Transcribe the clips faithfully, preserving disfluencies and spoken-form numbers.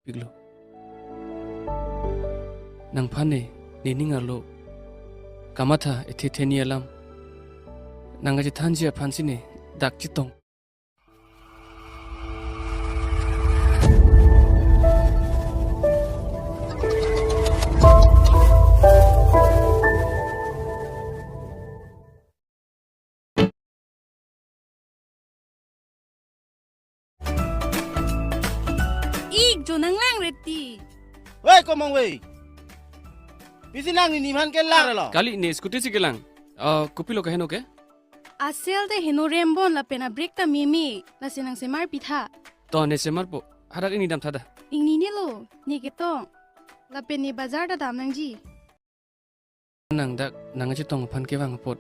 piklo. Nangphan ne, nening arlo kamatha ethe theni alam nangkachethanji aphansi ne dak chetong. Ik jo nang lang reti. Wei, komong wei. Pisi nang ni niman ke lar lo. Kali ne scooty si kelang. Ah, kopilo kaheno ke? Asel te heno rembon lapen a brake ta meme. Lasi nang semar pitha. To ne semarpo. Hadak ingni dam tha da. Ingni ne lo. Ne ketong. Lapen ne bazar ta dam nangji. Nang dak nangkachetong aphan kevang apot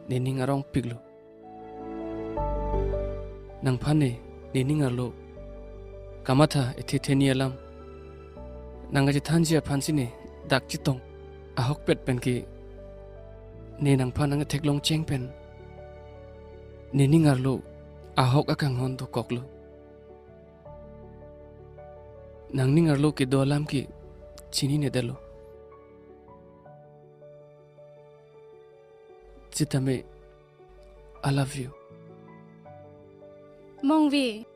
nening arong piklo. Nangphan ne, nening arlo kamatha ethe theni alam nangkachethanji aphansi ne dak chetong. Ahokpet pen ke ne nangphan nangtheklong cheng pen nening arlo ahok akanghon dokoklo. Nangning arlo kedo alam ke chininedetlo. Sitame, I love you. Mongve,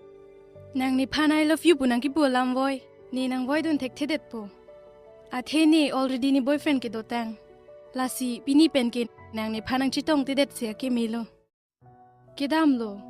nang nephan I love you pu nangkipu alam voi. Ne nang voidun thekthedetpo. Athe ne already ne boyfriend kedotang. Lasi pini pen ke nang nephan nangchetongtedetsi akemelo. Kedamlo,